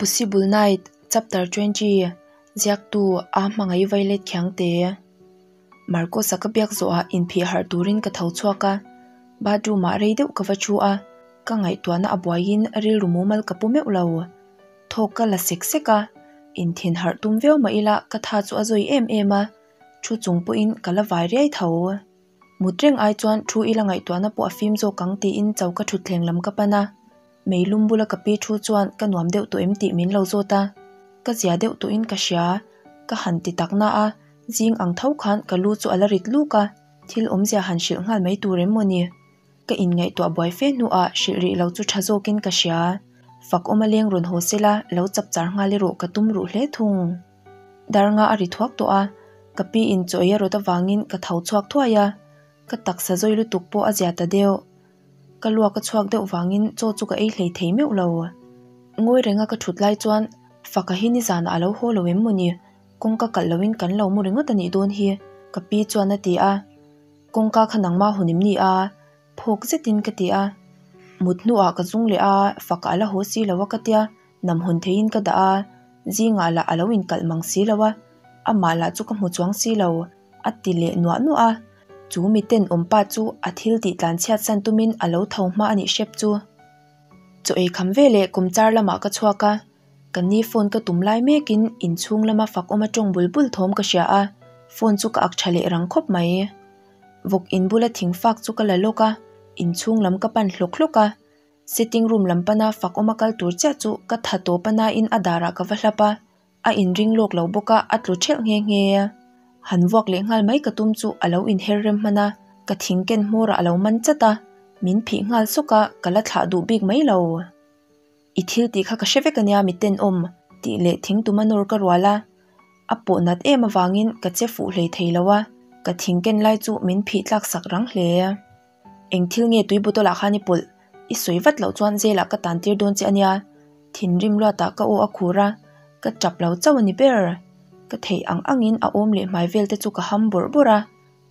Possible Night, Chapter 20, Ziaktu, A Hmangaih Violet Khiangte. Marcos-a ka biak zawhah inphih harh turin ka tho chhuak a, bathroom-ah rei deuh ka va thu a, ka ngaihtuahna a buaiin rilru mumal ka pu meuh lo. Thawk ka la sek sek a, inthin harh tum viau mah ila ka tha chu a zawi em em a, thu chung pawhin ka la vai riai tho. Mut reng ai chuan thu ila ngaihtuahna pawh a fim zawk ang tiin choka thutthleng lam ka pan a. Meilum bula ka pi thu chuan ka nuam deuh tawh em tih min lo zawt a, ka zia deuh tawhin ka hria, ka han ti tak na a, zing ang tho khan ka lu chu a la rit luk a, thil awmzia han hrilh nghal mai tur em maw ni? Ka inngaihtuah buai fe hnuah hrilh rih lo chu tha zawkin ka hria, fak awm a leng rawn haw sela lo chap char nghal erawh ka tum ruh hle thung. Dar nga a ri thuak tawh a, ka pi in chaw ei a rawt avangin ka tho chhuak thuai a, ka taksa zawi lutuk pawh a zia ta deuh. Ka luak a chhuak deuh vangin chaw chu ka ei hlei thei meuh lo. Ngawi renga ka thut lai chuan Faka hi nizanah a lo haw lo em mawni? Kawngka kalh loin kan lo mu ringawt a nih dawn hi, ka pi chuan a ti a. Kawngka kha nangmah hun em ni a? Phawk zetin ka ti a. Mut hnuah ka zung leh a, Faka a la haw si lo a ka tia, nam hawn theiin ka dah a, zingah lah a lo inkalh mang si lo a, amah lah chu ka hmu chuang si lo. A ti leh nuah nuah a, chu mi tenawm pa chu a thil tih tlan chhiat san tumin a lo tho hma a nih hrep chu. Chaw ei kham veleh kawmchar lamah ka chhuak a, ka ni phone ka tum lai mekin inchhung lama fak awma tawng bul bul thawm ka hria a, phone chu ka ak tha leh rang khawp mai. Vawk in bula thing fak chu ka la lawk a, inchhung lam ka pan hlawk hlawk a, sitting room lam pana fak awma kal tur chiah chu ka tha tawp a nain a darah ka va hlap a, A inring lawk lo bawk a, a tlu ṭhelh nghe nghe. Han vuak leh nghal mai ka tum chu a lo inher rem hman a, ka thing ken hmawrah a lo man chat a, min phih nghal sawk a, ka la thlah duh bik mai lo. I thil tih kha ka hre vek ania mi tenawm, tih leh thing tuma nawr ka rual a, a pawh nat em avangin ka che fuh hlei thei lo a, ka thing ken lai chu min phih tlak sak rang hle. Eng thil nge tui bottle ah khan i pawlh? I sawi vat loh chuan jail ah ka tan tir dawn che ania. Thinrim luatah ka aw a khur a, ka tap lo chauh a ni ber. Ka theih ang angin a awm leh hmai vel te chu ka ham bawrh bawrh a,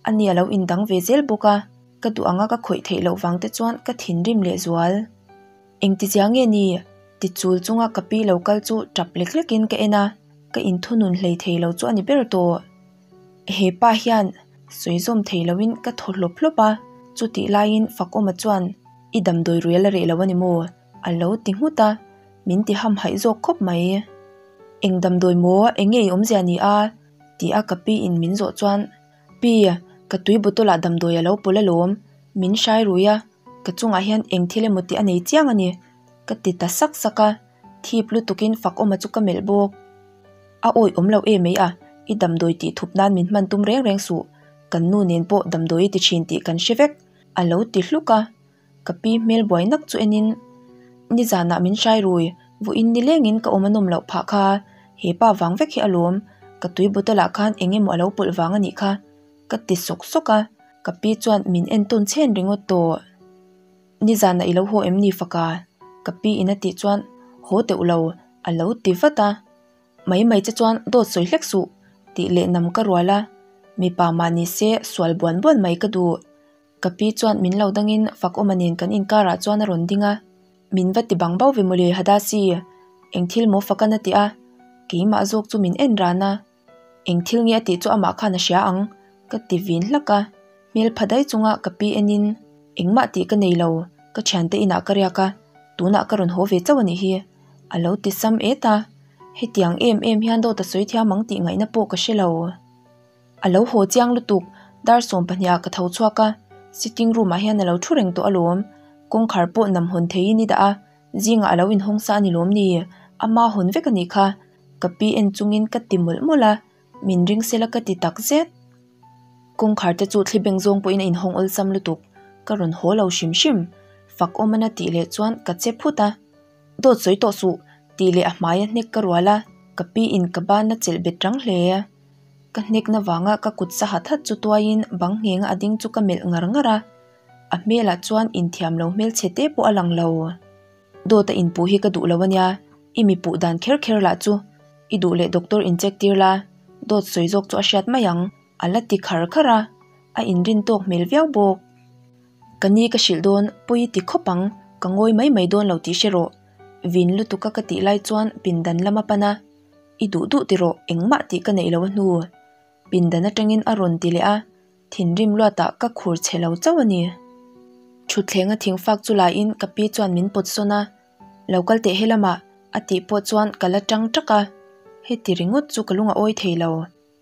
ani a lo indang ve zel bawk a, ka duh anga ka khawih theih loh vang te chuan ka thinrim leh zual. Engtizia nge ni? Ti chul chunga ka pi lo kal chu tap lek lekin ka en a, ka inthunun hlei thei lo chu a ni ber tawh. He pa hian sawi zawm thei loin ka thaw hlawp hlawp a, chutih laiin Fakawma chuan i damdawi rui a la reh lo a ni maw? a lo ti nghut a, min ti hamhaih zawk khawp mai. Eng damdawi maw? Eng nge i awmzia ni a? ti a ka pi in min zawh chuan Pi, ka tui bottle ah damdawi a lo pawlh alawm, min hrai rui a, ka chungah hian eng thil emaw tih a nei chiang a ni, ka ti ta sak sak a, thip lutukin Fakawma chu ka melh bawk. A awi awm lo em mai a, i damdawi tih thup nan min hman tum reng reng suh, kan nu nen pawh damdawi i ti thin tih kan hre vek, a lo ti hluk a, ka pi hmel buai nak chu enin, Nizanah min hrai rui, vawiin nilengin ka awm a nawm loh phah kha, he pa vang vek hi alawm, ka tui bottle ah khan eng emaw a lo pawlh vang a nih kha, ka ti sawk sawk a, ka pi chuan min entawn chhen ringawt tawh. Nizanah i lo haw em ni faka? Ka pi in a tih chuan haw teuh lo a lo ti vat a. Mai mai che chuan dawt sawi hlek suh tih leh nam ka rual a, mipa mah ni se sual buan buan mai ka duh. Ka pi chuan min lo dangin Fakawma nen kan inkarah chuan a rawn ding a, min va ti bang bauh ve mawle Hadasi, eng thil maw Fakan a ti a, keimah zawk chu min en ran a. Eng thil nge a tih chu amah khan a hria ang, ka ti vin hlak a. Hmel pha daih chunga ka pi enin, Engmah tih ka nei lo, ka thiante inah ka riak a, tunah ka rawn haw ve chauh a nih hi, a lo ti sam et a. Hetiang em em hian dawt a sawi thiam ang tih ngaihna pawh ka hre lo. A lo haw chiang lutuk, dar 12 ah ka tho chhuak a, sitting room ah hian a lo thu reng tawh alawm, kawngkhar pawh nam hawn theiin i dah a, zingah a lo inhawng sa a ni lawm ni, ama hawn vek a nih kha. Ka pi en chungin ka ti mawlh mawlh a, min ring sela ka ti tak zet. Kawngkhar te chu thli beng zawng pawhin a inhawng awlsam lutuk, ka rawn haw lo hrim hrim. Fak awm ana tih leh chuan ka che phut a, Dawt sawi tawh suh tih leh a hmaia hnek ka rual a, ka pi in ka ban a chelh bet rang hle. Ka hnekna vanga ka kut sa hat hat chu tuaiin bang nghenga a ding chu ka melh ngar ngar a, a hmelah chuan inthiam lo hmelchhe te pawh a lang lo. Dawt a inpuh hi ka duh lo ania, i mi puh dan kher kher lah chu i duh leh doctor in check tir la, dawt sawi zawk chu a hriat mai ang, a la ti khar khar a, a inrin tawk hmel viau bawk. Ka ni ka hrilh dawn, pawi i ti khawp ang, ka ngawi mai mai dawn lo tih hre rawh. Vin lutuka ka tih lai chuan pindan lam a pan a, I duh duh ti rawh, engmah tih ka neih lo a hnu. Pindan atangin a rawn ti leh a, thinrim luatah ka khur chhe lo chauh a ni. Thutthleng a thingfak chu laiin ka pi chuan min pawt sawn a, Lo kal teh helamah a tih pawh chuan ka la tang tak a, heti ringawt chu ka lung a awi thei lo.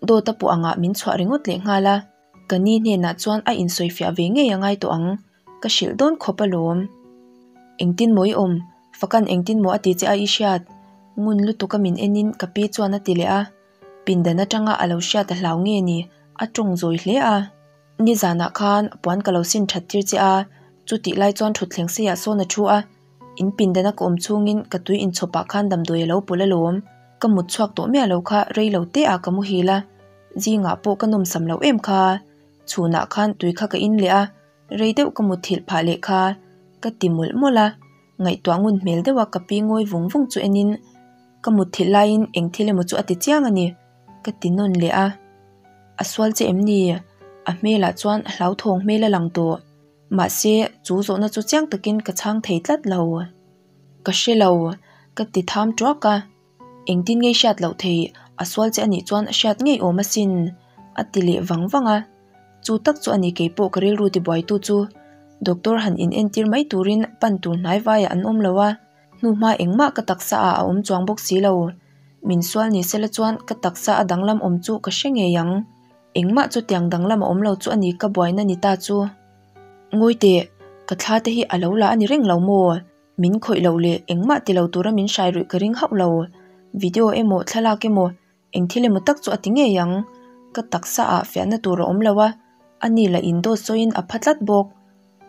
Dawt a puh angah min chhuah ringawt leh nghal a, ka ni hnenah chuan a insawifiah ve ngei a ngai tawh ang, ka hrilh dawn khawp alawm. Engtin maw i awm? Fakan engtin maw a ti che a i hriat? Ngun lutuk a min enin ka pi chuan a ti leh a, pindan atanga a lo hriat a hlau nge ni, a tawng zawi hle a. Nizanah khan puan ka lo sin that tir che a, chutih lai chuan thutthleng seiah sawn a thu a, in pindana ka awm chhungin ka tui inchhawpah khan damdawi a lo pawlh alawm. Ka mut chhuak tawh miah lo kha rei lo te ah ka muhil a, zingah pawh ka nawmsam loh em kha. Chhunah khan tui kha ka in leh a, rei deuh ka mutthilh phah leh kha ka ti mawlh mawlh a, ngaihtuah ngun hmel deuha ka pi ngawi vung vung chu enin ka mutthilh laiin eng thil emaw chu a ti chiang a ni ka ti nawn leh a, a sual che em ni? A hmelah chuan hlauthawng hmel a lang tawh, mahse chu zawhna chu chiang takin ka chhang thei tlat lo. Ka hre lo, ka ti tham tuak a. Engtin ngei hriat loh thei, a sual che anih chuan hriat ngei awm asin, a ti leh vang vang a. Chu tak chu ani keipawh ka rilru tibuaitu chu. Doctor han in entir mai turin pan tur hnai vaiah an awm lo a, hnuhma engmah ka taksa ah a awm chuang bawk si lo. Min sual ni sela chuan ka taksa a danglam awm chu ka hre ngei ang. Engmah chutiang danglam a awm lo chu ani ka buaina ni ta chu. Ngawi teh, ka thla te hi a lo la ani reng lo maw? Min khawih loh leh engmah ti lo tura min hrai ruih ka ring hauh lo. Video emaw thlalak emaw eng thil emaw tak chu a ti ngei ang. Ka taksa ah fiahna tur a awm lo a, a ni lah in dawt sawiin a pha tlat bawk.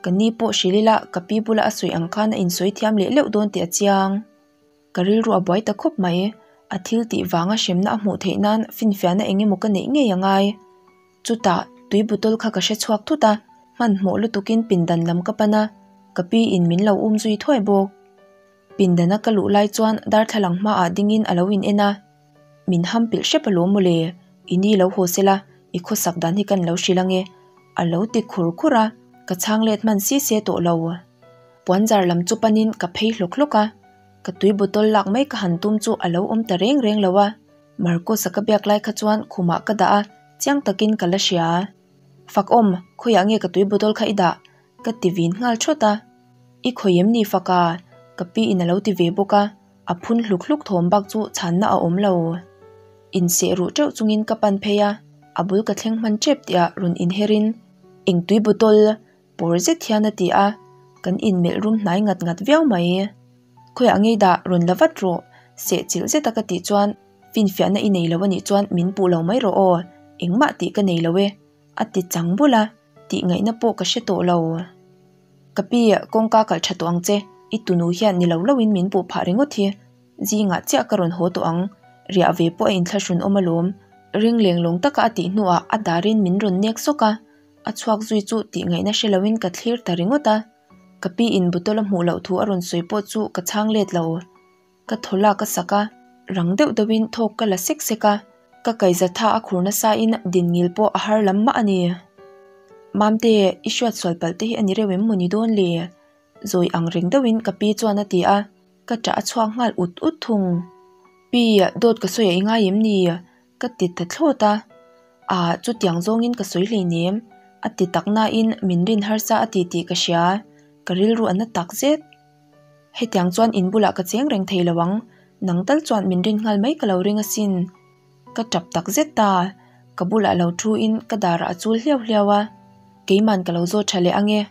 Ka ni pawh hrilh ila ka pi bula a sawi ang khan a insawi thiam leh leuh dawn tih a chiang. Ka rilru a buai ta khawp mai. A thil tih vanga hremna a hmuh theih nan finfiahna eng emaw ka neih ngei a ngai. Chutah tui bottle kha ka hre chhuak thut a, hmanhmawh lutukin pindan lam ka pan a, ka pi in min lo um zui thuai bawk. Pindana ka luh lai chuan darthlalang hmaah dingin a lo in en a, Min ham pilh hrep alawm mawle, i ni lo haw sela, i khawsak dan hi kan lo hrilh ange, a lo ti khur khur a, ka chhang let hman si se tawh lo. Puanzar lam chu panin ka phei hlawk hlawk a, ka tui bottle lak mai ka han tum chu a lo awm ta reng reng lo a, Marcus-a ka biak lai kha chuan khumah ka dah a, chiang takin ka la hria. Fakawm, khawiah nge ka tui bottle kha i dah? Ka ti vin nghal thawt a. I khawi em ni Faka? Ka pi in a lo ti ve bawk a, a phun hluk hluk thawm bak chu chhanna a awm lo. Inseh ruh teuh chungin ka pan phei a, a bul ka thleng hman tep tihah rawn inherin, Eng tui bottle? Pawr zet hian a ti a, kan inmelh rum hnai ngat ngat viau mai. Khawiah ngei dah rawn la vat rawh, seh chilh zeta ka tih chuan finfiahna i nei lo anih chuan min puh lo mai rawh aw, engmah tih ka nei lo e, a ti chang bul a, tih ngaihna pawh ka hre tawh lo. Ka pi, kawngka kalh tha tawh ang che, i tunu hian ni lo loin min puh phah ringawt hi, zingah chiah ka rawn haw tawh ang, riah ve pawh a inthlahrun awm alawm, ring leng lawng taka a tih hnuah a darin min rawn nek sawk a, a chhuak zui chu tih ngaihna hre loin ka thlir ta ringawt a. Ka pi in bottle a hmuh loh thu a rawn sawi pawh chu ka chhang let lo. Ka thaw lak a sak a, rang deuh deuhin thawk ka la sek sek a, ka kaihza tha a khur nasa in din ngil pawh a har lam mah a ni. Mamte, i hriat sual palh te hi a ni reuh em maw ni dawn le? Zawi ang reng deuhin ka pi chuan a ti a, ka ṭah a chhuak nghal ut ut thung. Pi, dawt ka sawi a i ngai em ni? Ka ti ta thlawt a, Ah, chutiang zawngin ka sawi hleinem, a ti tak nain min rin harsa a ti tih ka hria, ka rilru a na tak zet. Hetiang chuan in bulah ka cheng reng thei lo ang, nang tal chuan min rin nghal mai ka lo ring asin. Ka tap tak zet ta, ka bulah lo thu in ka darah a chul hliau hliau a, keiman ka lo zawt tha leh ange,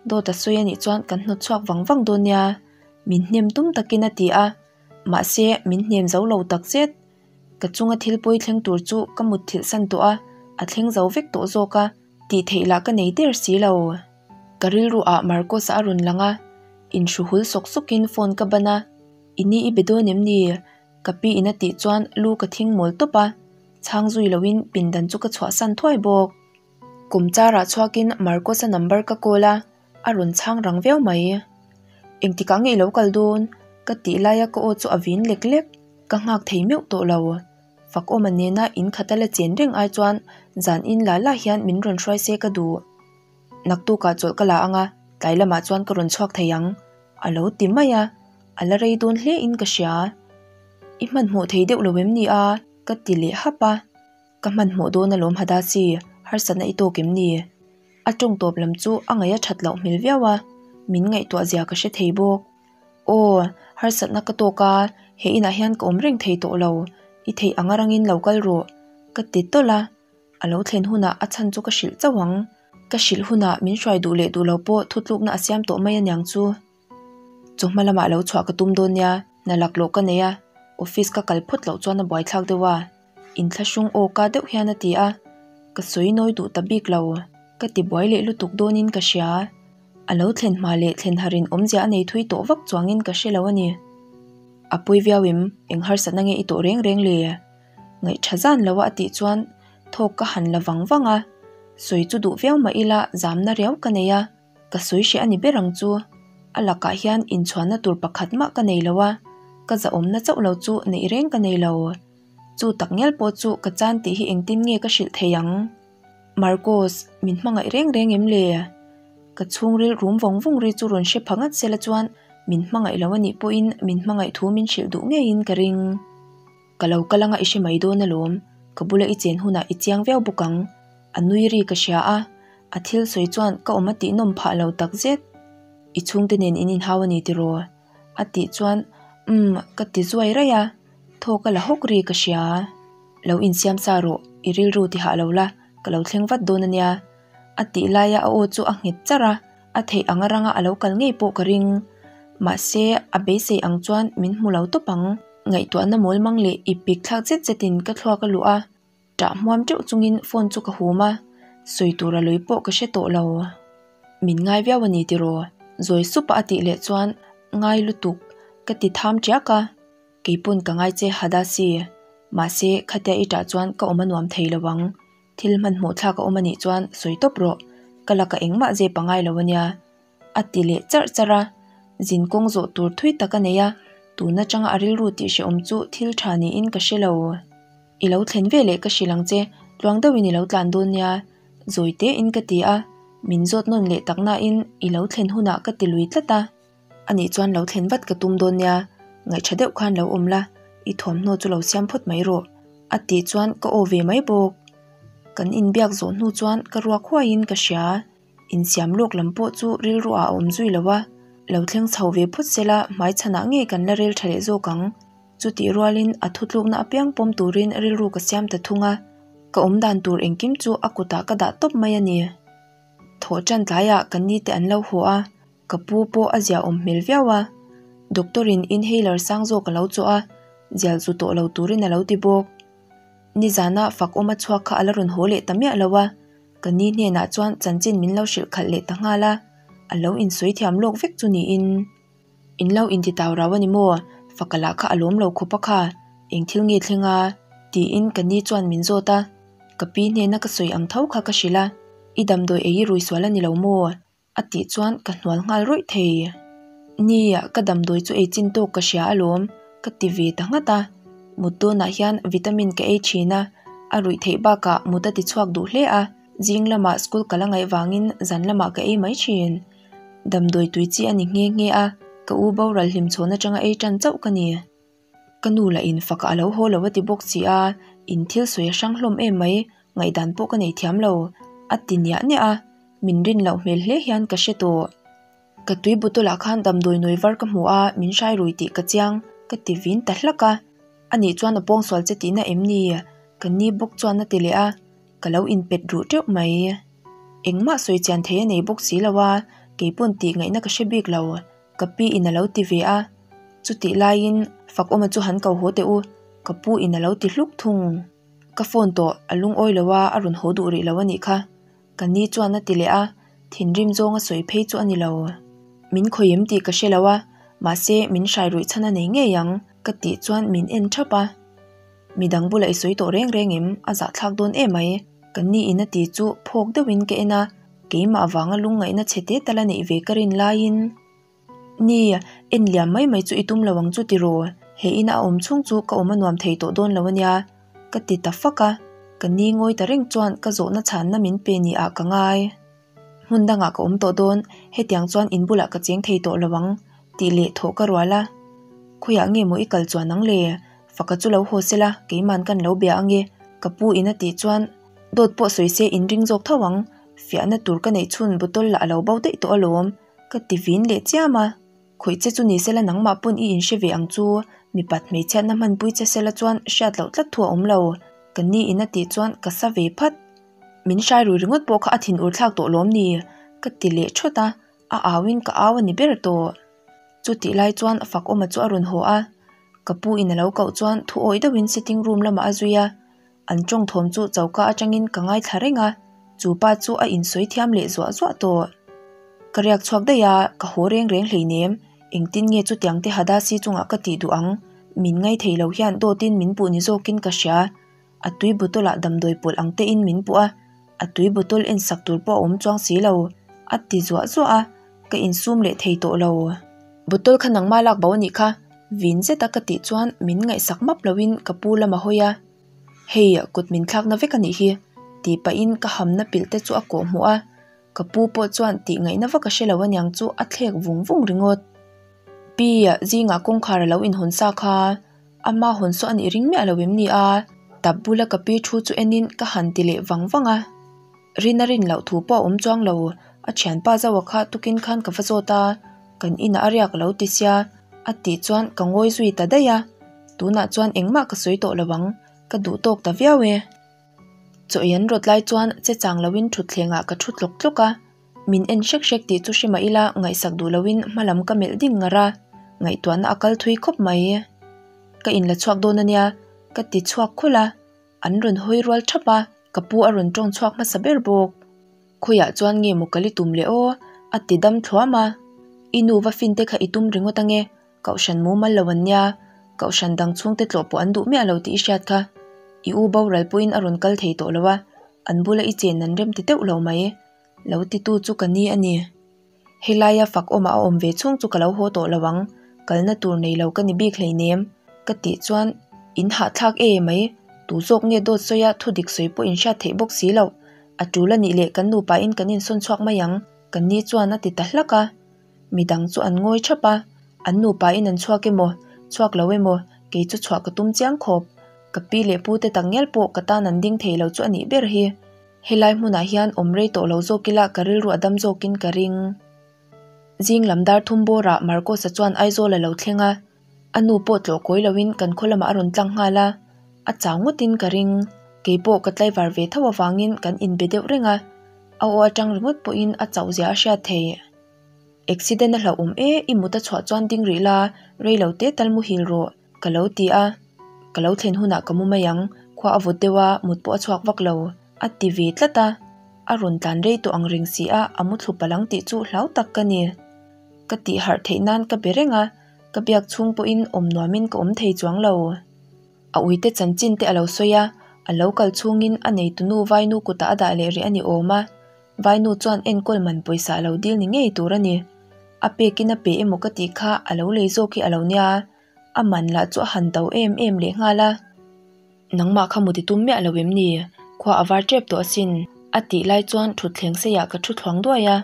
dawt a sawi anih chuan kan hnawt chhuak vang vang dawn nia, min hnem tum takin a ti a, mahse min hnem zo lo tak zet. Ka chunga thil pawi thleng tur chu ka mutthilh san tawh a, a thleng zo vek tawh zawk a, tih theih lah ka nei der si lo. Ka rilru ah Marcos-a a rawn lang a, inhru hul sawk sawkin phone ka ban a, I ni i be dawn em ni? Ka pi in a tih chuan lu ka thing mawl tawp a, chhang zui loin pindan chu ka chhuahsan thuai bawk. Kum charah chhuakin Marcos-a number ka call a, a rawn chhang rang viau mai. Engtikah nge i lo kal dawn? Ka tih laia ka aw chu a vin lek lek. Ka nghak thei meuh tawh lo. Fakawma nena in khata la chen reng ai chuan zan in la la hian min rawn hruai se ka duh. Naktukah chawlh ka la anga, tlai lamah chuan ka rawn chhuak thei ang, a lo ti mai a. A la rei dawn hle in ka hria. I hmanhmawh thei deuh lo em ni a? Ka ti leh hap a. Ka hmanhmawh dawn alawm Hadasi, harsatna i tawk em ni? A tawng tawp lam chu a ngaih a that loh hmel viau a, min ngaihtuah zia ka hre thei bawk. Aw, harsatna ka tawk a, he inah hian ka awm reng thei tawh lo, i theih anga rangin lo kal rawh, ka ti tawlh a. A lo thlen hunah a chhan chu ka hrilh chauh ang. Ka hrilh hunah min hruai duh leh duh lo pawh thutlukna a siam tawh mai aniang chu. Chawhma lamah lo chhuah ka tum dawn nia, hna laklawh ka nei a, office ka kal phawt loh chuan a buaithlak deuh a. Inthlahrung aw ka deuh hian a ti a, ka sawi nawi duh ta bik lo. Ka ti buai leh lutuk dawnin ka hria. A lo thlen hma leh thlen harin awmzia a nei thui tawh vak chuangin ka hre lo a ni. A pawi viau em, eng harsatna nge i tawh reng reng le? Ngaih tha zan lo a a tih chuan thawk ka han la vang vang a, sawi chu duh viau mah ila zamna riau ka nei a, ka sawi hreh a ni ber ang chu. A lakah hian inchhuanna tur pakhat mah ka nei lo a, ka zahawmna chauh lo chu neih reng ka nei lo. Chu tak ngial pawh chu ka chan tih hi engtin nge ka hrilh thei ang? Marcos, min hmangaih reng reng em le? Ka chhungril rum vawng vawng ri chu rawn hre pha ngat sela chuan min hmangaih lo a nih pawhin min hmangaih thu min hrilh duh ngeiin ka ring. Ka lo kal anga i hre mai dawn alawm, ka bula i chen hunah i chiang viau bawk ang. A nui ri ka hria a, a thil sawi chuan ka awm a tihnawm phah lo takzet. I chhungte nen in inhau a ni tiraw? A tih chuan umm ka ti zuai raih a, thaw ka la hawk ri ka hria. Lo insiam sa rawh, i rilru ti hah lo la, ka lo thleng vat dawn a nia. A tih laia a aw chu a nghet charh a, a theih anga ranga a lo kal ngei pawh ka ring. Mahse, a beisei ang chuan min hmu lo tawp ang. Ngaihtuahna mawl mang leh ip pik thlak zet zetin ka thluak a luh a, Ṭah hmuam ṭeuh chungin phone chu ka hum a, sawi tura lui pawh ka hre tawh lo. Min ngai viau a ni tiraw? Zawi sup a a tih leh chuan ngai lutuk ka ti tham ṭiak a, keipawn ka ngai che Hadasi. Mahse, khatia i ṭah chuan ka awm a nuam thei lo ang. Thil hmanhmawh thlak a awm a nih chuan sawi tawp rawh, ka laka engmah zep a ngai lo a nia. A ti leh charh charh a, zin kawng zawh tur thui tak a nei a, tun atanga a rilru tih hrehawm chu thil tha niin ka hre lo. I lo thlen ve leh ka hrilh ang che, tluang deuhin i lo tlan dawn nia, zawi tein ka ti a, min zawt nawn leh tak nain i lo thlen hunah ka ti lui tlat a. Anih chuan lo thlen vat ka tum dawn nia, ngaihṭha deuh khan lo awm la, i thuamhnaw chu lo siam phawt mai rawh, a tih chuan ka aw ve mai bawk. Kan inbiak zawh hnu chuan ka ruak huaiin ka hria. Insiam lawk lam pawh chu rilru ah a awm zui lo a, lo thleng chho ve phawt sela hmai chhanah ngei kan la rel tha leh zawk ang. Chutih rualin a thutlukna apiang pawm turin rilru ka siam ta thung a, ka awm dan tur engkim chu a kutah ka dah tawp mai a ni. Thawh tan tlaiah ka ni te an lo haw a, ka pu pawh a zia awm hmel viau a, doctor in inhaler sang zawk a lo chawh a, zial zu tawh lo turin a lo ti bawk. Nizana fak awm a chhuak kha a la rawn haw leh ta miah lo a. Ka ni hnenah chuan chanchin min lo hrilh khalh leh ta nghal a, a lo insawi thiam lawk vek chu niin. In lo inti tau rau a ni maw? Faka lah kha a lawm lo khawp a kha, eng thil nge thleng a? tiin ka ni chuan min zawt a, ka pi hnena ka sawi ang tho kha ka hrilh a, I damdawi ei i rui sual a ni lo maw? A tih chuan ka hnual nghal rawih thei. Nia, ka damdawi chu ei chin tawk ka hria alawm, ka ti ve ta nghat a. Mut dawnah hian vitamin ka ei thin a, a ruih theih bakah mut a ti chhuak duh hle a, zing lamah school ka la ngaih vangin zan lamah ka ei mai thin. Damdawi tui chi a ni nghe nghe a, ka u boral hlimchhawn atanga ei tan chauh ka ni. Ka nu lah in fak a lo haw lo a ti bawk si a, in thil sawi a hrang hlawm em mai, ngaihdan pawh ka nei thiam lo, a ti niah niah a, min rin loh hmel hle hian ka hre tawh. Ka tui bottle ah khan damdawi nawi var ka hmu a, min hrai rui tih ka chiang, ka ti vin ta hlak a. Anih chuan a pawngsual che tihna em ni? Ka ni bawk chuan a ti leh a, ka lo inpet ruh teuh mai. Engmah sawi chian thei a nei bawk si lo a, keipawn tih ngaihna ka hre bik lo. Ka pi in a lo ti ve a, chutih laiin Fakawma chu han ko haw teh u, ka pu in a lo ti hluk thung. Ka phone tawh a lungawi lo a, a rawn haw duh rih lo a nih kha. Ka ni chuan a ti leh a, thinrim zawng a sawi phei chu a ni lo. Min khawih em tih ka hre lo a, mahse min hrai ruih chhan a nei ngei ang, ka tih chuan min en thap a. Midang bulah i sawi tawh reng reng em, a zahthlak dawn emai, ka ni in a ti chu phawk deuhin ka en a. Keimah vanga lungngaihna chhe te tal a neih ve ka rin laiin, Ni, en liam mai mai chu i tum lo ang chu tiraw? He ina a awm chhung chu ka awm a nuam thei tawh dawn lo a nia, ka ti ta fak a. Ka ni ngawi ta reng chuan ka zawhna chhanna min pe ni ah ka ngai. Hmun dangah ka awm tawh dawn, hetiang chuan in bulah ka cheng thei tawh lo ang, tih leh thawh ka rual a. Khawiah nge maw i kal chuan ang le? Faka chu lo haw sela, keiman kan lo bia ange, ka pu in a tih chuan dawt pawh sawi se in ring zawk tho ang, fiahna tur ka neih chhun bottle lah a lo bo daih tawh alawm, ka ti vin leh chiam a. Khawih che chu ni sela nangmah pawn i inhre ve ang chu, mipat hmeichhiatna hmanpui che sela chuan hriat loh tlat thu a awm lo, ka ni in a tih chuan ka sa ve phat. Min hrai rui ringawt pawh kha a thin ur thlak tawh lawm ni? Ka ti leh thawt a, a au in ka au a ni ber tawh. Chutih lai chuan Fakawma chu a rawn haw a, ka pu in a lo koh chuan thu awih deuhin sitting room lamah a zui a, an tawng thawm chu choka atangin ka ngaithla reng a, chu pa chu a insawi thiam leh zuah zuah tawh. Ka riak chhuak daih a, ka haw reng reng hleinem, engtin nge chutiang te Hadasi chungah ka tih duh ang, min ngaithei lo hian dawtin min puh ni zawkin ka hria. A tui bottle ah damdawi pawlh ang te in min puh a, a tui bottle en sak tur pawh a awm chuang si lo, a ti zuah zuah a, ka insum leh thei tawh lo. Bottle kha nangmah lak bo a nih kha, vin zet a ka tih chuan min ngaihsak map lo in ka pu lam a hawi a, hei kut min thlak na vek a nih hi, tih pah in ka hamna pilh te chu a kawh hmuh a, ka pu pawh chuan tih ngaihna vak a hre lo aniang chu a thlek vung vung ringawt. Pi, zingah kawngkhar a lo inhawn sa kha. Ama hawn saw a nih ring miah lo em ni a? Tap bula ka pi thu chu enin ka han ti leh vang vang a. Rina rin loh thu pawh a awm chuang lo, a thianpa Zoa kha tukin khan ka va zawt a, kan inah a riak lo ti sia, a tih chuan ka ngawi zui ta daih a. Tunah chuan engmah ka sawi tawh lo ang, ka duh tawk ta viau e. Chaw ei an rawt lai chuan che chang loin thutthlengah ka thu tlawk tlawk a. Min en hrek hrek tih chu hre mah ila ngaihsak duh loin hma lam ka melh ding ngar a, ngaihtuahna a kal thui khawp mai. Ka inla chhuak dawn ania, ka ti chhuak khawlh a, an rawn hawi rual thap a, ka pu a rawn tawng chhuak hmasa ber bawk. Khawiah chuan nge maw ka li tum leh aw? a ti dam thluam a. I nu va fin te kha i tum ringawt ange, Kohhran mumal lo an nia, kohhran dang chhungte tlawh pawh an duh miah lo tih i hriat kha. I u boral pawhin a rawn kal thei tawh lo a, an bula i chen an rem ti deuh lo mai. Lo titu chu ka ni a ni. Helaia fak awmah a awm ve chhung chu ka lo haw tawh lo ang, kalna tur nei lo ka ni bik hleinem, ka tih chuan in hahthlak e mai, tu zawk nge dawt sawi a thu dik sawi pawh in hriat theih bawk si loh. A tul a nih leh kan nupain kan insawn chhuak mai ang, ka ni chuan a ti ta hlak a. Midang chu an ngawi thap a, an nupain an chhuak emaw, chhuak lo emaw, kei chu chhuah ka tum chiang khawp. Ka pi leh pu te tak ngial pawh ka tan an ding thei lo chu a nih ber hi. Helai hmunah hian awm rei tawh lo zawk ila ka rilru a dam zawkin ka ring. Zing lam dar thum bawrah Marcos-a chuan Aizawl a lo thleng a, a nu pawh tlawh kawi loin kan khaw lamah a rawn tlang nghal a, a chau ngawtin ka ring. Keipawh ka tlaivar ve tho avangin kan inbe deuh reng a, a aw atang ringawt pawhin a chauh zia a hriat theih. Accident a hlauhawm e, i mut a chhuah chuan ding rih la, rei lo te tal muhil rawh, ka lo ti a. Ka lo thlen hunah ka mu mai ang, khua a vawt deuh a, mut pawh a chhuak vak lo, a ti ve tlat a. A rawn tlan rei tawh ang reng si a, a mu thlu palh ang tih chu hlau tak ka ni. Ka tih harh theih nan ka be reng a, ka biak chhung pawhin awm nuamin ka awm thei chuang lo. A uite chanchin te a lo sawi a, a lo kal chhungin a neitunu vainu kutah a dah leh rih a ni awm a. Vainu chuan enkawl man pawisa a lo dil ni ngei tur a ni. A pekin a pe emaw ka tih kha a lo lei zawk hi a lo nia, a man lah chu a han to em em leh nghal a. Nangmah kha mut i tum miah lo em ni? Khua a var tep tawh asin. A tih lai chuan thutthleng seiah ka thu thluang duai a.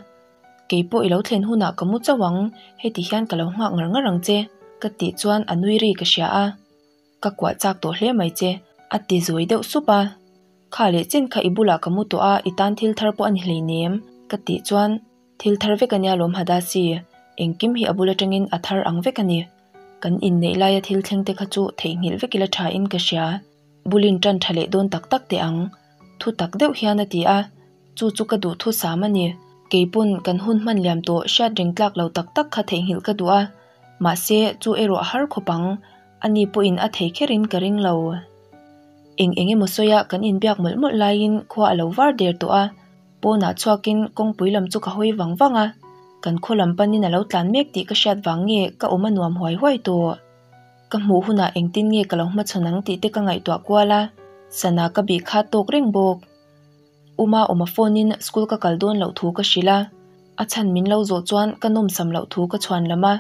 Kei pawh i lo thlen hunah ka mu chauh ang, heti hian ka lo nghak ngar ngar ang che, ka tih chuan a nui ri ka hria a. Ka kuah chak tawh hle mai che, a ti zawi deuh sup a. Kha leh chen kha i bulah ka mu tawh a, i tan thil thar pawh a ni hleinem, ka tih chuan, Thil thar vek a nia lawm Hadasi, engkim hi a bul atangin a thar ang vek a ni. Kan inneih laia thil thleng te kha chu theihnghilh vek ila tha in ka hria. Bulin tan tha leh dawn tak tak teh ang, thu tak deuh hian a ti a, chu chu ka duh thusam a ni. Keipawn kan hun hman liam tawh hriat reng tlak lo tak tak kha theihnghilh ka duh a, mahse chu erawh a har khawp ang. Ani pawhin a thei kherin ka ring lo. Eng eng emaw sawia kan inbiak mawlh mawlh laiin khua a lo var der tawh a, pawnah chhuakin kawngpui lam chu ka hawi vang vang a, kan khaw lam panin a lo tlan mek tih ka hriat vang nge ka awm a nuam huai huai tawh. Ka hmuh hunah engtin nge ka lo hmachhawn ang tih te ka ngaihtuah kual a, sana ka bih kha tawk reng bawk. Uma awma phone in school ka kal dawn loh thu ka hrilh a, a chhan min lo zawh chuan ka nawmsam loh thu ka chhuan lam a.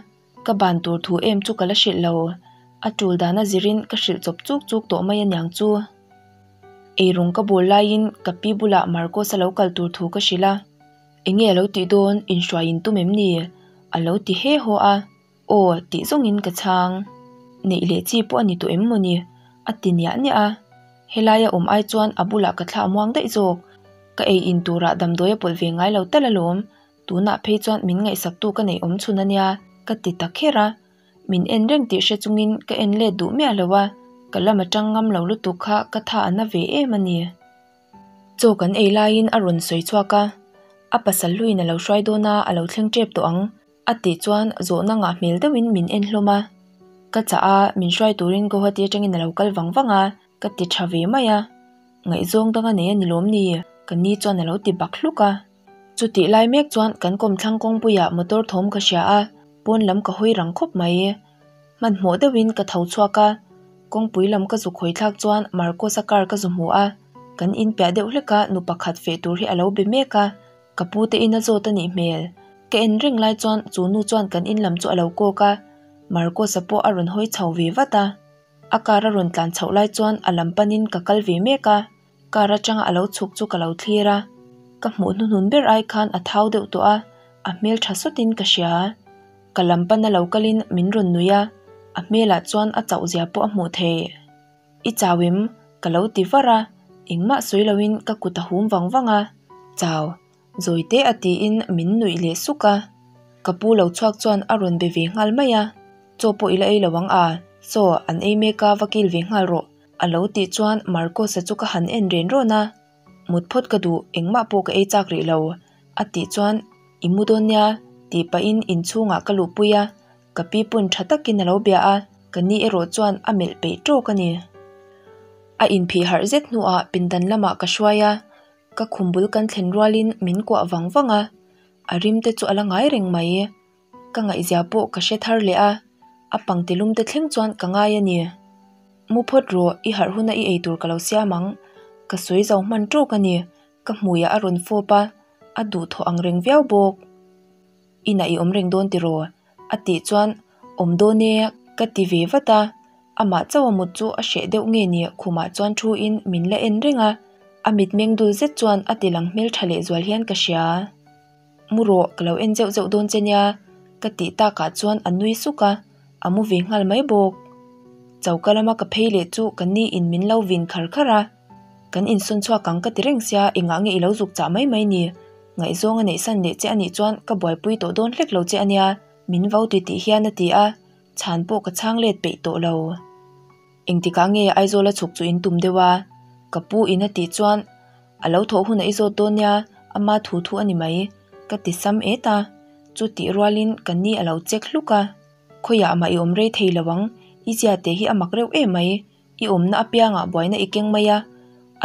Ka ban tur thu em chu ka la hrilh lo. A tul dan a zirin ka hrilh chawp chuk chuk tawh mai aniang chu. Eirawng ka bawl laiin ka pi bulah Marcos a lo kal tur thu ka hrilh a. Enge a lo tih dawn, inhruai in tum em ni? A lo ti he haw a. Aw, tih zawngin ka chhang. Neih leh chi pawh a ni tawh em mawni? A ti niah niah a. Helaia awm ai chuan a bulah ka thla a muang daih zawk. Ka ei in turah damdawi a pawlh ve ngai lo tal alawm. Tunah phei chuan min ngaihsaktu ka neih awm chhun a nia, ka ti ta kher a. Min en reng tih hre chungin ka en let duh miah lo a, ka lam atang ngam lo lutuk kha ka tha a na ve em a ni. Chaw kan ei laiin a rawn sawi chhuak a, a pasal hluin a lo hruai dawn a, a lo thleng tep tawh ang a tih chuan zawhna ngah hmel deuhin min en hlawm a. Ka chah a, min hruai turin Guwahati atangin a lo kal vang vang a, ka ti tha ve mai a. Ngaihzawng dang a nei a ni lawm ni? Ka ni chuan a lo ti bak hluk a. Chutih lai mek chuan kan kawmthlang kawngpuiah motor thawm ka hria a, pawn lam ka hawi rang khawp mai. Hmanhmawh deuhin ka tho chhuak a, kawngpui lam ka zuk hawi thlak chuan Marcos-a car ka zu hmu a, kan in piah deuh hlek a nu pakhat feh tur hi a lo be mek a, ka pu te in a zawt a nih hmel. Ka en reng lai chuan chu nu chuan kan in lam chu a lo kawk a, Marcos-a pawh a rawn hawi chho ve vat a. A car a rawn tlan chhoh lai chuan a lam panin ka kal ve mek a. Car atanga a lo chhuk chu ka lo thlir a, ka hmuh hnuhnun ber ai khan a thau deuh tawh a, a hmel tha sawtin ka hria. Ka lam pana lo kalin min rawn nui a, a hmelah chuan a chauh zia pawh a hmuh theih. I chau em? Ka lo ti var a, engmah sawi loin ka kut a hum vang vang a, Chau, zawi teh a tiin min nuih leh suk a. Ka pu lo chhuak chuan a rawn be ve nghal mai a, Chaw pawh i la ei lo ang a, chaw an ei mek a va kil ve nghal rawh. A lo tih chuan Marcos-a chu ka han en ren rawn a, Mut phawt ka duh, engmah pawh ka ei chak rih lo, a tih chuan, I mu dawn nia, tih pahin inchhungah ka luhpui a, ka pi pawn tha takin a lo bia a, ka ni erawh chuan a melh peih tawk a ni. A inphih harh zet hnuah pindan lamah ka hruai a, ka khum bul kan thlen rualin min kuah vang vang a, a rim te chu a la ngai reng mai. Ka ngaihzia pawh ka hre thar leh a, a pangtilum te thleng chuan ka ngai a ni. Mu phawt rawh, i harh huna i eitur ka lo siam ang. Ka sawi zo hman tawk a ni, ka hmuiah a rawn fawp a, a duhthawh ang reng viau bawk. Inah i awm reng dawn tiraw? A tih chuan, Awm dawn e, ka ti ve vat a, amah chauh a mut chu a hreh deuh nge ni khumah chuan thu in min la en reng a, a mitmeng dul zet chuan a ti lang hmeltha lehzual hian ka hria. Mu rawh, ka lo en zeuh zeuh dawn che nia, ka tih takah chuan a nui suk a, a mu ve nghal mai bawk. Choka lama ka phei leh chu ka ni in min lo vin khar khar a, Kan insawn chhuak ang ka ti reng sia, engah nge i lo zuk chah mai mai ni? Ngaihzawng a neih san leh che a nih chuan ka buaipui tawh dawn hlek lo che a nia, min vo ti tih hian a ti a, chhan pawh ka chhang let peih tawh lo. Engtikah nge Aizawl a chhuk chu in tum deuh a? Ka pu in a tih chuan A lo thawh hunah i zawt dawn nia, ama thu thu a ni mai, ka ti sam et a. Chu tih rualin ka ni a lo chek hluk a. Khawiah mah i awm rei thei lo ang, i zia teh hi a mak reuh em mai, i awmna apiangah buaina i keng mai a,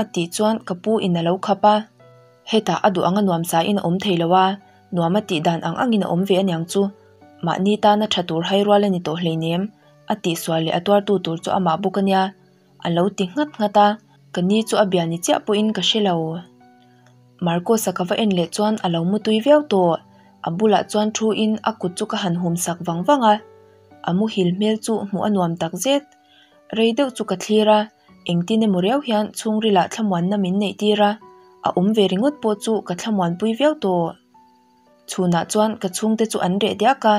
a tih chuan ka pu in a lo khap a. Hetah a duh anga nuam sain a awm thei lo a, nuam a tih dan ang angin a awm ve aniang chu. Mahni tana tha tur hai rual a ni tawh hleinem, a tihsual leh a tuartu tur chu amah bawk a nia. A lo ti nghat nghat a, ka ni chu a bia ni chiah pawhin ka hre lo. Marcos-a ka va en leh chuan a lo mutui viau tawh. A bulah chuan thu in a kut chu ka han hum sak vang vang a. A muhil hmel chu hmuh a nuam tak zet. Rei deuh chu ka thlir a, engtin emaw riau hian chhungrilah thlamuanna min neih tir a, a awm ve ringawt pawh chu ka thlamuanpui viau tawh. Chhunah chuan ka chhungte chu an reh diak a,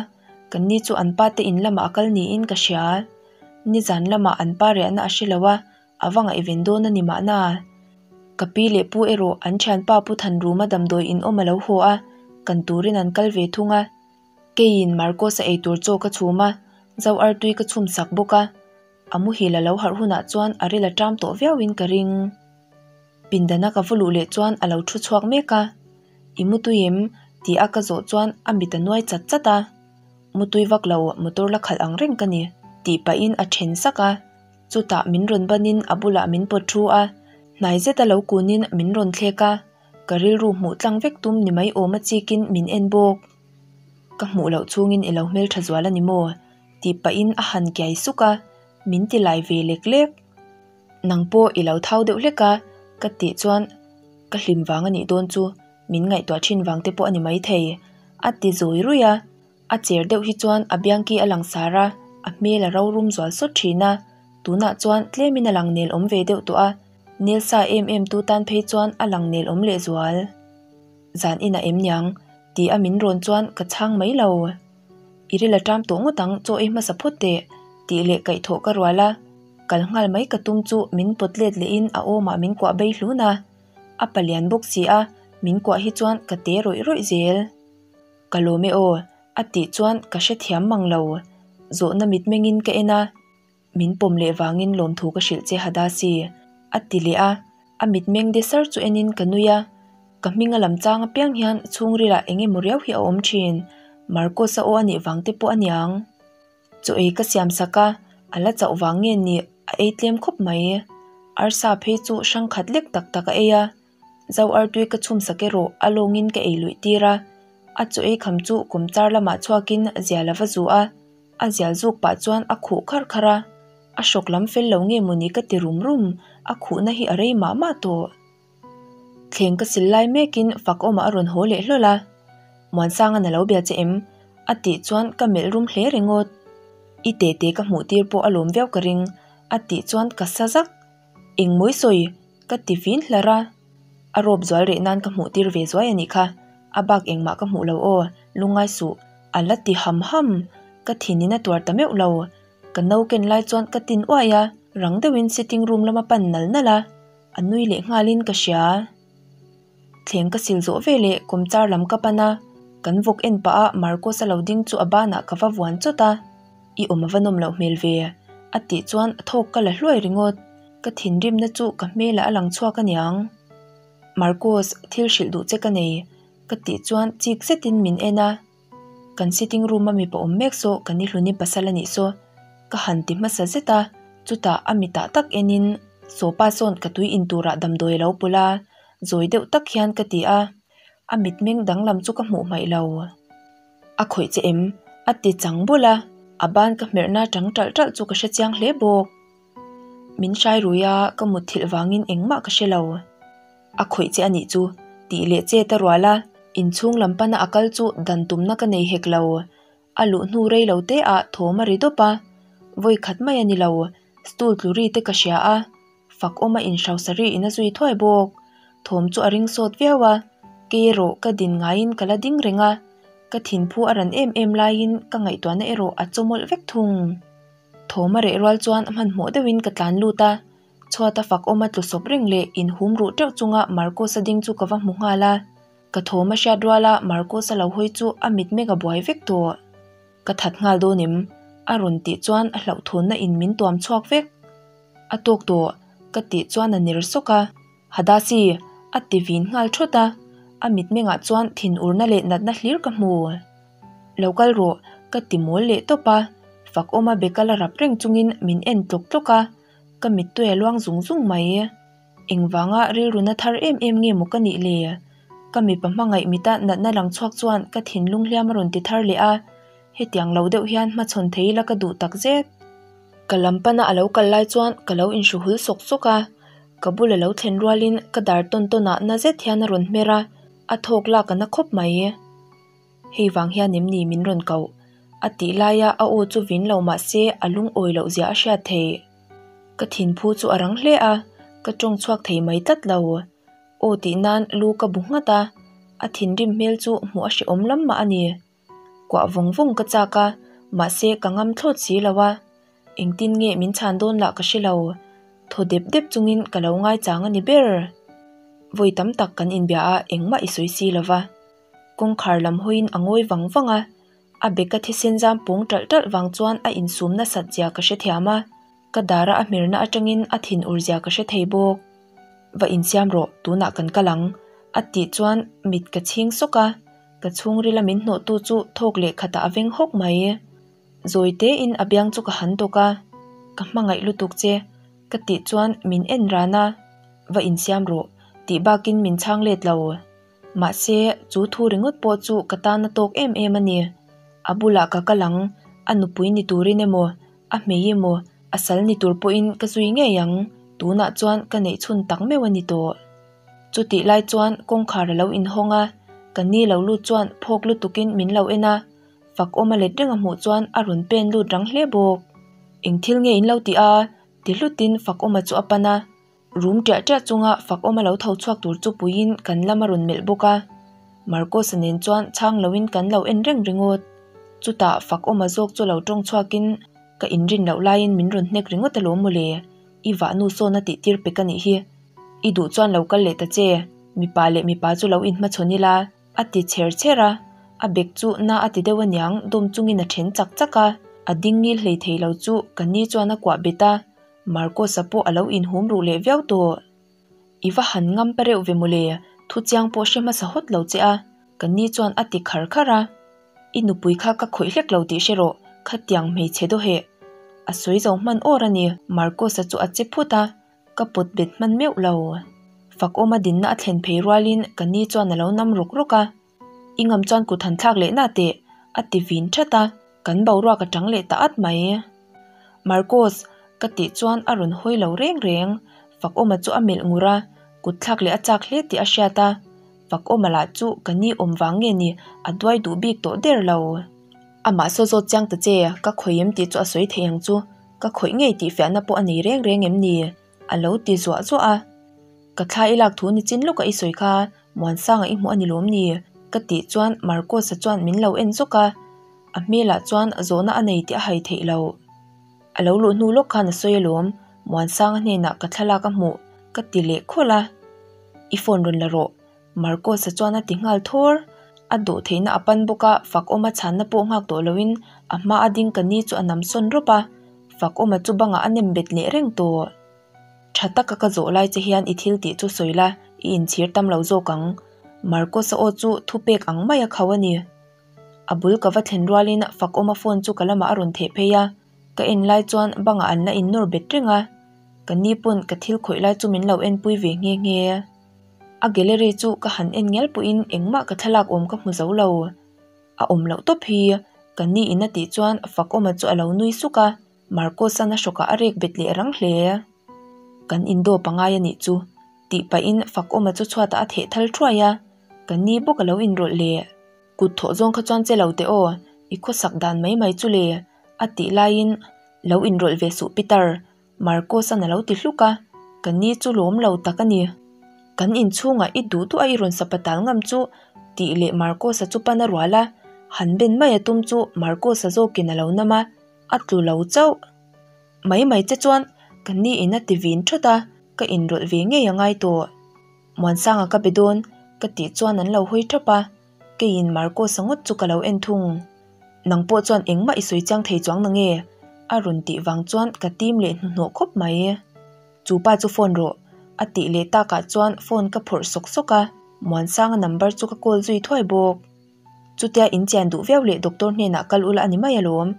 ka ni chu an pa te in lamah a kal niin ka hria. Nizan lamah an pa riahna a hre lo a, a va ngaihven dawn a ni mahna. Ka pi leh pu erawh an thianpa Pu Thanruma damdawi in awm a lo haw a, kan turin an kal ve thung a. Keiin Marcos-a eitur chaw ka chhum a, zo artui ka chhum sak bawk a. A muhil a lo harh hunah chuan a ril a ṭam tawh viauin ka ring. Pindana ka va luh leh chuan a lo thu chhuak mek a, I mutui em? tih a ka zawh chuan a mit a nuai chat chat a, Mutui vak lo, motor la khalh ang reng ka ni, tih pahin a then sak a, chutah min rawn banin a bulah min pawt thu a, hnai zeta lo kunin min rawn thlek a, ka rilru hmuh tlang vek tum ni mai awm a chikin min en bawk. Ka hmuh loh chhungin i lo hmeltha zual a ni maw? tih pahin a han kiai suk a, min ti lai ve lek lek. Nang pawh i lo thau deuh hlek a, ka tih chuan ka hlim vang a nih dawn chu, min ngaihtuah thin vang te pawh a ni maithei, a ti zawi ruih a. A cher deuh hi chuan a biangki a lang sar a, a hmel a ro rum zual sawt thin a, tunah chuan tlemin a lang nel awm ve deuh tawh a, nel sa em em tu tan phei chuan a lang nel awm leh zual. Zan inah em niang? Ti a min rawn chuan ka chhang mai lo. I ril a ṭam tawh ngawt ang, chaw ei hmasa phawt teh. Tih leh kaihthawh ka rual a, kal nghal mai ka tum chu min pawt let lehin a awmah min kuah bei hlun a. A palian bawk si a, min kuah hi chuan ka te rawih rawih zel. Ka lawm e aw, a tih chuan ka hrethiam mang lo. Zawhna mitmengin ka en a, min pawm leh vangin lawmthu ka hrilh che Hadasi, a ti leh a, a mitmeng de sar chu enin ka nui a. Ka hming a lam chang apiang hian chhungrilah eng emaw riau hi a awm thin, Marcos-a aw a nih vang te pawh a niang. Chaw ei ka siam sak a, a la chauh vang nge ni a ei tlem khawp mai. Arsa phei chu hrang khat lek tak tak a ei a, zo artui ka chhum sak erawh a lawngin ka ei luih tir a. A chaw ei kham chu kawmchar lamah chhuakin zial a va zu a, a zial zuk pah chuan a khuh kharh kharh a. A hrawk lam fel lo nge mawni ka ti rum rum, a khuhna hi a rei mah mah tawh. Thleng ka sil lai mekin Fakawma a rawn haw leh hlawl a, Muansanga'n a lo bia che em? a tih chuan ka melh rum hle ringawt. I tete ka hmuh tir pawh a lawm viau ka ring a tih chuan ka sa zak. Engmawi sawi? ka ti vin hlar a. A rawp zual reh nan ka hmuh tir ve zuai a nih kha, a bak engmah ka hmuh lo aw, lungngai suh a la ti ham ham. Ka thinin a tuar ta meuh lo. Ka no ken lai chuan ka tin uaih a, rang deuhin sitting room lama pan nal nal a. A nui leh nghalin ka hria. Thleng ka sil zawh ve leh kawmchar lam ka pan a, kan vawk en pah a Marcos-a lo ding chu a banah ka va vuan chawt a, I awm a va nawm loh hmel ve, a tih chuan thawk ka la hluai ringawt. Ka thinrimna chu ka hmelah a lang chhuak aniang. Marcos, thil hrilh duh che ka nei, ka tih chuan chik zetin min en a. Kan sitting room a mipa awm mek saw ka ni hluni pasal a nih saw ka han ti hmasa zet a, chutah a mitah tak enin Sawpa sawn ka tui in turah damdawi a lo pawlh a, zawi deuh tak hian ka ti a, a mitmeng danglam chu ka hmuh hmaih lo. A khawih che em? a ti chang bul a, a ban ka hmerhna chang ṭalh ṭalh chu ka hrechiang hle bawk. Min hrai rui a, ka mutthilh vangin engmah ka hre lo. A khawih che a nih chu, tih leh chet a rual a, inchhung lam pana a kal chu dan tumna ka nei hek lo. A luh hnu rei lo te ah thawm a ri dawp a, vawi khat mai a ni lo, stool tlu ri te ka hria a, fak awm a inhrosa ri in a zui thuai bawk. Thawm chu a ring sawt viau a, kei erawh ka din ngaiin ka la ding reng a, ka thinphu a ran em em laiin ka ngaihtuahna erawh a chawmawlh vek thung. Thawm a reh rual chuan hmanhmawh deuhin ka tlan lut a, Chhuata fak awma tlu sawp reng leh inhum ruh teuh chunga Marcus-a ding chu ka va hmu nghal a. Ka thawm a hriat ruala Marcus-a lo hawi chu a mitmeng a buai vek tawh. Ka that nghal dawn em? a rawn tih chuan a hlauhthawnna in min tuam chhuak vek. A tawk tawh, ka tih chuan a ner sawk a. Hadasi! a ti vin nghal thawt a, a mitmengah chuan thinurna leh natna hlir ka hmu. Lo kal rawh, ka ti mawl leh tawp a. Fakawma beka la rap reng chungin min en tlawk tlawk a. Ka mittui a luang zung zung mai. Engvanga rilruna thar em em nge maw ka nih le? Ka mipa hmangaih mita natna lang chhuak chuan ka thinlung hliam a rawn ti thar leh a, hetiang lo deuh hian hmachhawn thei ila ka duh tak zet. Ka lam pana a lo kal lai chuan ka lo inhru hul sawk sawk a, ka bul a lo thlen rualin ka dar tawn tawnah na zet hian a rawn hmer a, a thawk lak a na khawp mai. Hei vang hian em ni min rawn koh? A tih laia a aw chu vin lo mah se a lungawi loh zia a hriat theih. Ka thinphu chu a rang hle a, ka tawng chhuak thei mai tlat lo. Aw tih nan lu ka bu nghat a, a thinrim hmel chu hmuh a hrehawm lam mah a ni. Kuah vawng vawng ka chak a, mahse ka ngam thlawt si lo a. Engtin nge min chhan dawn lah ka hre lo. Thaw dep dep chungin ka lo ngaichang a ni ber. Vawi tam tak kan inbia a, engmah i sawi si lo va. Kawngkhar lam hawiin a ngawi vang vang a, a beka thisen zam pawng ṭalh ṭalh vang chuan a insum nasat zia ka hrethiam a, ka dara a hmerna aṭangin a thin ur zia ka hre thei bawk. Va insiam rawh, tunah kan kal ang, a tih chuan mit ka chhing sawk a, ka chhungrila min hnawhtu chu thawk leh khatah a veng hawk mai. Zawi tein a biang chu ka han tawk a, Ka hmangaih lutuk che, ka tih chuan min en ran a, Va insiam rawh, tih bakin min chhang let lo. Mahse, chu thu ringawt pawh chu ka tan a tawk em em a ni. A bulah ka kal ang, a nupui ni turin emaw, a hmei emaw, a sal ni tur pawhin ka zui ngei ang, tunah chuan ka neih chhun tak meuh a ni tawh. Chutih lai chuan kawngkhar a lo inhawng a, ka ni lo lut chuan phawk lutukin min lo en a, fakawm a let reng a hmuh chuan a rawn pen lut rang hle bawk. Eng thil nge in lo tih a? ti hlutin fakawma chu a pan a. Rum ṭiah ṭiah chunga fakawma lo tho chhuak tur chu puiin kan lam a rawn melh bawk a. Marcos-a nen chuan chhang loin kan lo en reng ringawt. Chutah fakawma zawk chu lo ṭawng chhuakin Ka inrin loh laiin min rawn hnek ringawt alawm mawle. I vahnu sawn a tih tir pek a nih hi. I duh chuan lo kal leh ta che, mipa leh mipa chu lo inhmachhawn ila, a ti chher chher a. A bek chu na a ti deuh aniang dawm chungin a then chak chak a. A ding ngil hlei thei lo chu ka ni chuan a kuah bet a, Marcos-a pawh a lo inhum ruh leh viau tawh. I va han ngam pa reuh ve mawle, thu chiang pawh hre hmasa hawt lo che a, ka ni chuan a ti khar khar a. I nupui kha ka khawih hlek lo tih hre rawh, khatiang hmeichhe dawheh. A sawi zo hman awr a ni, Marcos-a chu a che phut a, ka pawt bet hman meuh lo. Fakawma dinna a thlen phei rualin ka ni chuan a lo nam rawk rawk a. I ngam chuan kut han thlak leh na teh, a ti vin that a, kan boruak a tang leh ta at mai. Marcos, ka tih chuan a rawn hawi lo reng reng. Fakawma chu a melh ngur a, kut thlak leh a chak hle tih a hriat a. Fakawma lah chu ka ni awm vang nge ni a duai duh bik tawh der lo. Amah saw zawt chiang ta che, ka khawih em tih chu a sawi thei ang chu, ka khawih ngei tih fiahna pawh a nei reng reng em ni? A lo ti zuah zuah a. Ka thla i lak thu ni chin lawka i sawi kha Muansanga i hmuh a ni lawm ni? Ka tih chuan Marcos-a chuan min lo en zawk a, a hmelah chuan zawhna a nei tih a hai theih loh. A lo luh hnu lawk khan a sawi alawm, Muansanga hnenah ka thlalak a hmuh ka ti leh khawlh a. I phone rawn la rawh, Marcos-a chuan a ti nghal thawr. A dawh theihna a pan bawk a, Fakawma chhanna pawh nghak tawh loin a hma a ding ka ni chu a nam sawn rawp a, Fakawma chu bangah a nem bet leh reng tawh. Tha taka ka zawh lai che hian i thil tih chu sawi la, i inchhir tam lo zawk ang. Marcos-a aw chu thupek ang mai a khauh a ni. A bul ka va thlen rualin Fakawma phone chu ka lamah a rawn theh phei a, ka en lai chuan bangah an la innawr bet reng a, ka ni pawn ka thil khawih lai chu min lo enpui ve nghe nghe. A gallery chu ka han en ngial pawhin engmah ka thlalak awm ka hmu zo lo. A awm loh tawp hi, ka ni in a tih chuan Fakawma chu a lo nui suk a. Marcos-a'n a hrawkah a rek bet leh rang hle. Kan indo pangai a nih chu, tih pahin Fakawma chu chhuatah a theh thal thuai a, ka ni bawk a lo inrawlh leh. Kut thawh zawng kha chuan che lo teh aw, i khawsak dan mai mai chu le, a tih laiin lo inrawlh ve suh Peter, Marcos-a'n a lo ti hluk a, ka ni chu lawm lo tak a ni. Kan inchhungah i duh duh a i rawn sapatal ngam chu, tih leh Marcos-a chu pan a rual a, han ben mai a tum chu Marcos-a zawkin a lo nam a, A tlu lo chauh. Mai mai che chuan ka ni in a ti vin thawt a, ka inrawlh ve ngei a ngai tawh. Muansanga ka be dawn ka tih chuan an lo hawi thap a, keiin Marcos-a ngawt chu ka lo en thung. Nang pawh chuan engmah i sawi chiang thei chuang nange? a rawn tih vang chuan ka tim leh hnuhnawh khawp mai. Chu pa chu phone rawh a tih leh takah chuan phone ka phawrh sawk sawk a, Muansanga number chu ka call zui thuai bawk. Chutia in chian duh viau leh doctor hnenah kal ula a ni mai alawm.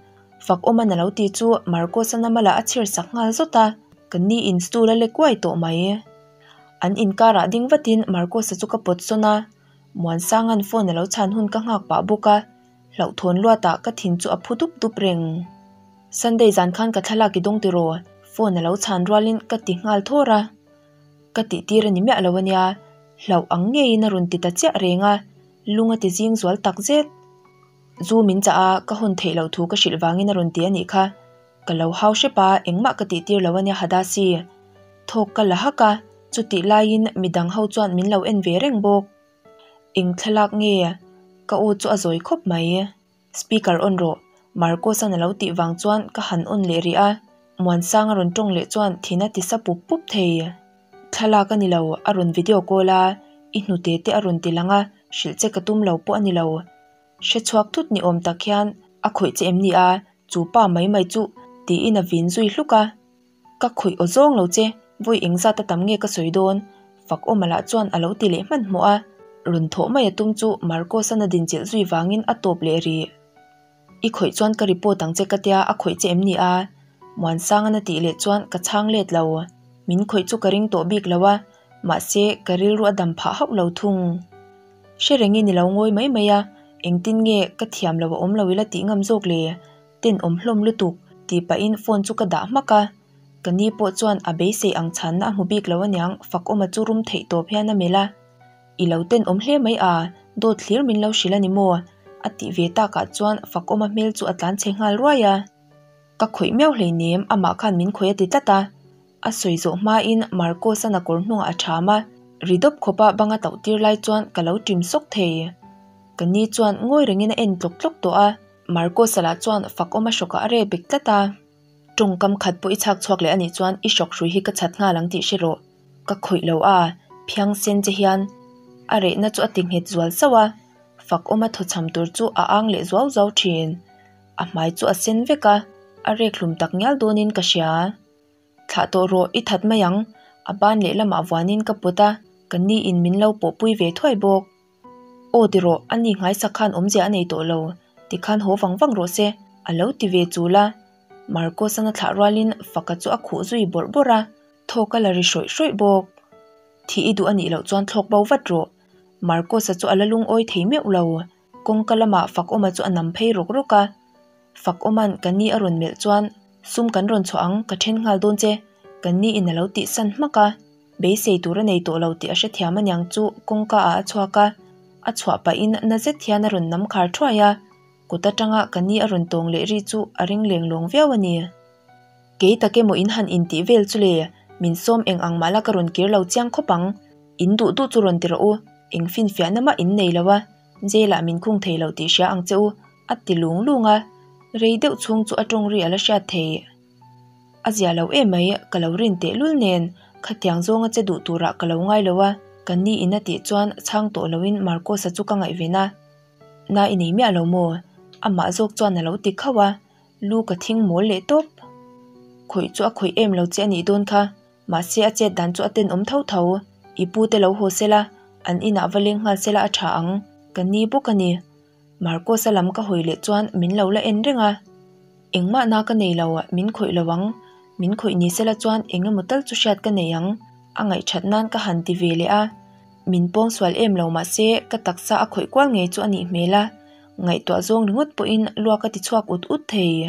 Fakawman a lo ti chu Marcos-a namala a chhir sak nghal zawt a, ka ni in stool a lek uai tawh mai. An inkarah ding vatin Marcos-a chu ka pawt sawn a, Muansanga'n phone a lo chhan hun ka nghak pah bawk a, hlauhthawn luatah ka thin chu a phu dup dup reng. Sunday zan khan ka thlalak i dawng tiraw? Phone a lo chhan rualin ka ti nghal thawr a. Ka tih tir a ni miah lo ania, hlauh ang ngeiin a rawn ti ta chiah reng a, lung a ti zing zual tak zet. Zu min chah a, ka hawn theih loh thu ka hrilh vangin a rawn ti a nih kha. Ka lo hau hrep a, engmah ka tih tir lo ania Hadasi. Thawk ka la hak a, chutih laiin midang ho chuan min lo en ve reng bawk. Eng thlalak nge? Ka aw chu a zawi khawp mai. Speaker on rawh, Marcos-a'n a lo tih vang chuan ka han on leh rih a, Muansanga rawn tawng leh chuan thin a ti sa pup pup thei. Thlalak a ni lo, a rawn video call a, i hnute te a rawn ti lang a, hrilh che ka tum lo pawh a ni lo. Hre chhuak thut ni awm tak hian a khawih che em ni a, chu pa mai mai chu tiin a vin zui hluk a. Ka khawih aw zawng lo che, vawi engzat a tam nge ka sawi dawn? Fakawma lah chuan a lo ti leh hmanhmawh a, rawn thawh mai a tum chu Marcos-a'n a dinchilh zui vangin a tawp leh rih. I khawih chuan ka report ang che ka tia a khawih che em ni a? Muansanga'n a tih leh chuan ka chhang let lo. Min khawih chu ka ring tawh bik lo a, mahse ka rilru a dam phah hauh lo thung. Hre rengin i lo ngawi mai mai a, engtin nge ka thiam lo a awm lo ila tih ngam zawk le? Tenawm hlawm lutuk tih pahin phone chu ka dah hmak a, ka ni pawh chuan a beisei ang chhanna a hmu bik lo aniang Fakawma chu rum theih tawp hian a melh a, I lo tenawm hle mai a, dawt thlir min lo hrilh a ni maw? a tih ve takah chuan Fakawma hmel chu a tlan chhe nghal ruai a. Ka khawih miau hleinem amah khan min khawih a ti tlat a, a sawi zawh hmain Marcos-a na kawr hnungah a ṭham a, ri dawp khawpa banga tauh tir lai chuan ka lo ṭim sawk thei. Ka ni chuan ngawi rengin a en tlawk tlawk tawh a. Marcos-a lah chuan fak awm a hrawkah a reh bek tlat a. Tawngkam khat pawh i chhak chhuak leh anih chuan i hrawk hrui hi ka chhat nghal ang tih hre rawh. Ka khawih lo a, phiang sen che hian a rehna chu a ti nghet zual sauh a, Fakawma thawchham tur chu a ang leh zuau zuau thin. A hmai chu a sen vek a, a rek hlum tak ngial dawnin ka hria. Thlah tawh rawh, i that mai ang, a ban lehlamah vuanin ka pawt a, ka ni in min lo pawhpui ve thuai bawk. Aw ti rawh, a ni nghaisak khan awmzia a nei tawh lo, tikhan haw vang vang rawh se, a lo ti ve chul a. Marcos-an a thlah rualin Faka chu a khuh zui bawrh bawrh a, thawk a la ri hrawih hrawih bawk. Thih i duh a nih loh chuan thlawk bo vat rawh. Marcos-a chu a la lungawi thei meuh lo. Kawngka lamah Fakawma chu a nam phei rawk rawk a. Fakawma'n ka ni a rawn melh chuan, Sum kan rawn chhuah ang, ka then nghal dawn che, ka ni in a lo tihsan hmak a. Beisei tur a nei tawh lo tih a hrethiam aniang chu kawngka ah a chhuak a, a chhuah pahin na zet hian a rawn nam khar thuai a, kut atanga ka ni a rawn tawng leh ri chu a ring leng lawng viau a ni. Kei tak emaw in han intih vel chu le, min sawm eng ang mah la ka rawn kir lo chiang khawp ang, in duh duh chu rawn ti rawh u, eng finfiahna mah in nei lo a, jail ah min khung thei lo tih hria ang che u, a ti lung lung a, rei deuh chhung chu a tawng ri a la hriat thei. A zia lo em mai, ka lo rin teh lul nen, khatiang zawnga che duh turah ka lo ngai lo a, ka ni in a tih chuan chhang tawh loin Marcos-a chu ka ngaihven a. Na i nei miah lo maw? Amah zawk chuan a lo ti khauh a, lu ka thing mawl leh tawp. Khawih chu a khawih em lo che a nih dawn kha, mahse a chet dan chu a tenawm tho tho. I pu te lo haw sela, an inah va leng nghal sela a tha ang, ka ni bawk a ni. Marcos-a lam ka hawi leh chuan min lo la en reng a. Engmah na ka nei lo, min khawih lo ang. Min khawih ni sela chuan eng emaw tal chu hriat ka nei ang. A ngaihṭhat nan ka han ti ve leh a. Min pawng sual em lo mahse ka taksa a khawih kual ngei chu a nih hmel a. Ngaihtuah zawng ringawt pawhin luak a ti chhuak ut ut thei.